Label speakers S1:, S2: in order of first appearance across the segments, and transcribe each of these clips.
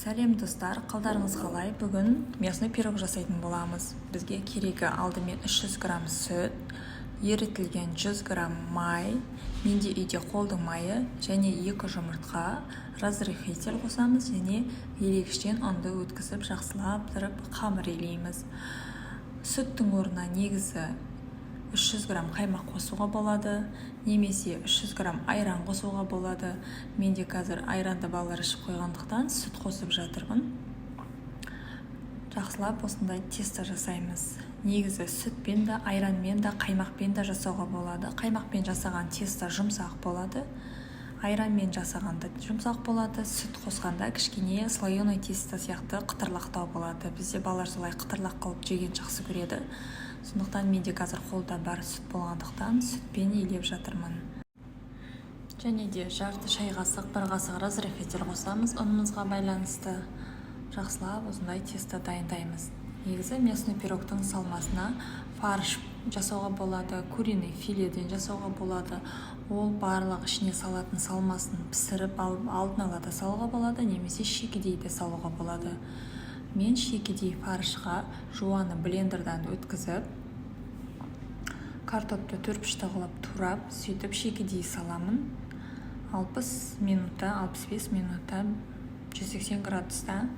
S1: Сәлем, достар! Қалдарыңыз қалай? Бүгін мясной пирог жасайтын боламыз. Бізге керегі: алдымен 300 грамм сүт, ерітілген 100 грамм май, менде үйде қолдың майы, және екі жұмыртқа, разрыхлитель қосамыз және елегіштен ұнды өткізіп, жақсылап тұрып қамыр илейміз. Сүттің орнына негізі 300 грамм қаймақ қосуға болады немесе 300 грамм айран қосуға болады. Менде қазір айранды балалар ішіп қойғандықтан, сүт қосып жатырмын. Жақсылап осындай тесто жасаймыз. Негізі сүтпен де, айранмен де, қаймақпен де жасауға болады. Қаймақпен жасаған тесто жұмсақ болады, айранмен жасағанда жұмсақ болады, сүт қосқанда кішкене слоеный тесто сияқты қытырлақтау болады. Бізде балалар солай қытырлақ қылып жеген жақсы көреді. Сондықтан менде қазір қолда бар сүт болғандықтан, сүтпен илеп жатырмын. Және де жарты шай қасық, бір қасық разрыхлитель қосамыз ұнымызға байланысты. Жақсылап осындай тесто дайындаймыз. Негізі мясной пирогтың салмасына фарш жасауға болады, куриный филеден жасауға болады. Ол барлық ішіне салатын салмасын пісіріп алып, алдын ала да салуға болады немесе шикідей де салуға болады. Мен шикідей фаршқа жуаны блендердан өткізіп, картопты төртбұрышты қылып турап, сөйтіп шикідей саламын. 60 минутта, 65 минутта 180 градуста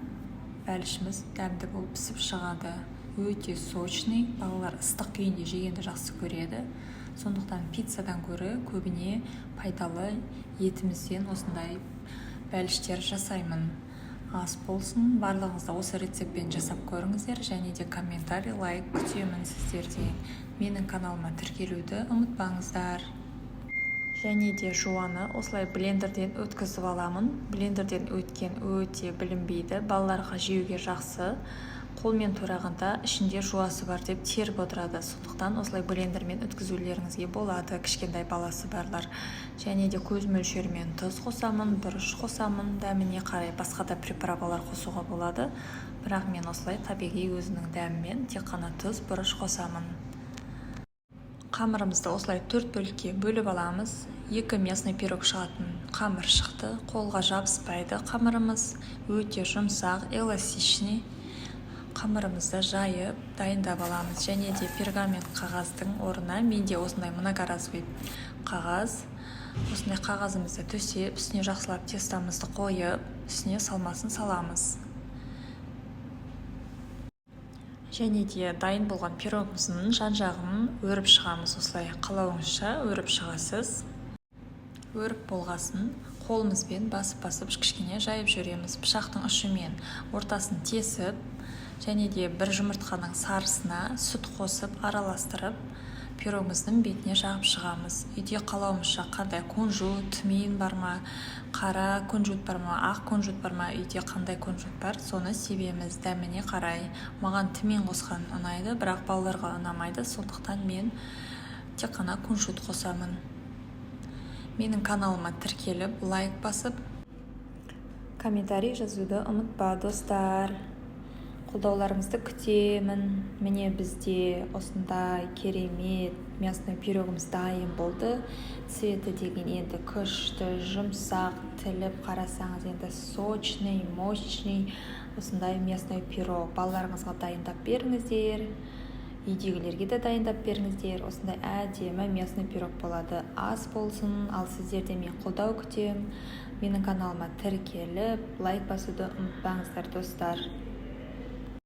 S1: бәлішіміз дәмді болып пісіп шығады. Өте сочный, балалар ыстық күйінде жегенді жақсы көреді. Сондықтан пиццадан гөрі көбіне пайдалы етімізден осындай бәліштер жасаймын. Ас болсын! Барлығыңыз да осы рецептпен жасап көріңіздер және де комментарий, лайк күтемін сіздерден. Менің каналыма тіркелуді ұмытпаңыздар. Және де жуаны осылай блендерден өткізіп аламын. Блендерден өткен өте білінбейді, балаларға жеуге жақсы. Қолмен турағанда ішінде жуасы бар деп теріп отырады. Сондықтан осылай блендермен өткізулеріңізге болады, кішкентай баласы барлар. Және де көз мөлшерімен тұз қосамын, бұрыш қосамын дәміне қарай. Басқа да приправалар қосуға болады, бірақ мен осылай табиғи өзінің дәмімен тек қана тұз, бұрыш қосамын. Қамырымызды осылай төрт бөлікке бөліп аламыз. Екі мясной пирог шығатын қамыр шықты. Қолға жабыспайды, қамырымыз өте жұмсақ, эластичный. Қамырымызды жайып, дайындап аламыз. Және де пергамент қағаздың орнына менде осындай многоразовый қағаз. Осындай қағазымызды төсеп, үстіне жақсылап тестомызды қойып, үстіне салмасын саламыз. Және де дайын болған пирогымыздың жан жағын өріп шығамыз. Осылай қалауыңызша өріп шығасыз. Өріп болғасын, қолымызбен басып-басып кішкене жайып жүреміз. Пышақтың ұшымен ортасын тесіп және де бір жұмыртқаның сарысына сүт қосып, араластырып, пирогымыздың бетіне жағып шығамыз. Үйде қалауымызша қандай кунжут, тмин бар ма, қара кунжут бар ма, ақ кунжут бар ма, үйде қандай кунжут бар, соны себеміз дәміне қарай. Маған тмин қосқан ұнайды, бірақ балаларға ұнамайды. Сондықтан мен тек қана кунжут қосамын. Менің каналыма тіркеліп, лайк басып, комментарий жазуды ұмытпа, достар. Қолдауларыңызды күтемін. Міне, бізде осындай керемет мясной пирогымыз дайын болды. Цветі деген енді күшті, жұмсақ, тіліп қарасаңыз, енді сочный, мощный. Осындай мясной пирог балаларыңызға дайындап беріңіздер, үйдегілерге де дайындап беріңіздер. Осындай әдемі мясной пирог болады. Ас болсын! Ал сіздерден мен қолдау күтемін. Менің каналыма тіркеліп, лайк басуды ұмытпаңыздар, достар.